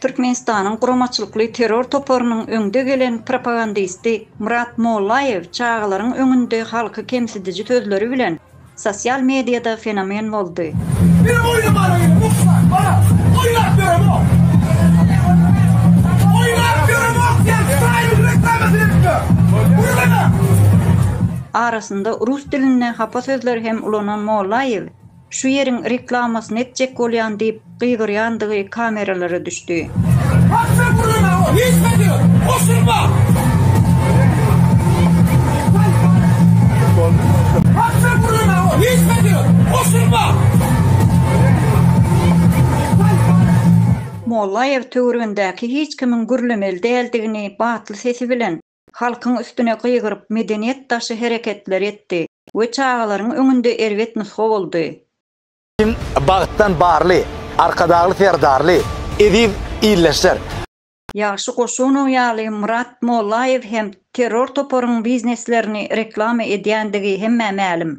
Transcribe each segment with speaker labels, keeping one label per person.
Speaker 1: Türkmenistanyň guramaçylykly terror toparynyň öňde gelen propagandisti Myrat Mollaýew çagalaryň öňünde halky kemsidiji sözleri bilen sosial mediada fenomen boldy.
Speaker 2: Bir oýnamana gelip ussat bana oýnap ýöremok. Oýnap ýöremok sen Hytaýyň reklamasyny etme. Gürleme.
Speaker 1: Arasynda rus dilinde hapa sözleri hem ulanan Mollaýew Şu ýeriň reklamasyny etjek bolýan diýip gygyrýandygy kameralara düşdi.
Speaker 2: Hakda gürleme o hiç zady goşulma. Hakda gürleme o hiç zady goşulma.
Speaker 1: Mollaýew töweregindäki hiç kimiň gürlemeli däldigini batly sesi bilen halkyň üstüne gygyryp medeniýet daşy hereketleri etdi we çagalaryň öňünde erbet nusga boldy.
Speaker 3: Kim bagtdan barly, Arkadagly Serdarly, eziz ildeşler!
Speaker 1: Ýagşy Goşunow ýaly Myrat Mollaýew hem terror toparyň bizneslerini reklama edýändigi hemmä mälim.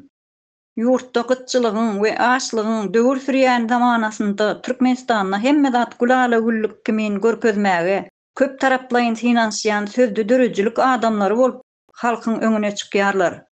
Speaker 1: Ýurtda gytçylygyň we açlygyň döwür sürýän zamanasynda Türkmenistanda hemme zat gülala-güllük kimin görkezmäge köptaraplaýyn synanyşýan sözde döredijilik adamlary bolup halkyň öňüne çykýarlar.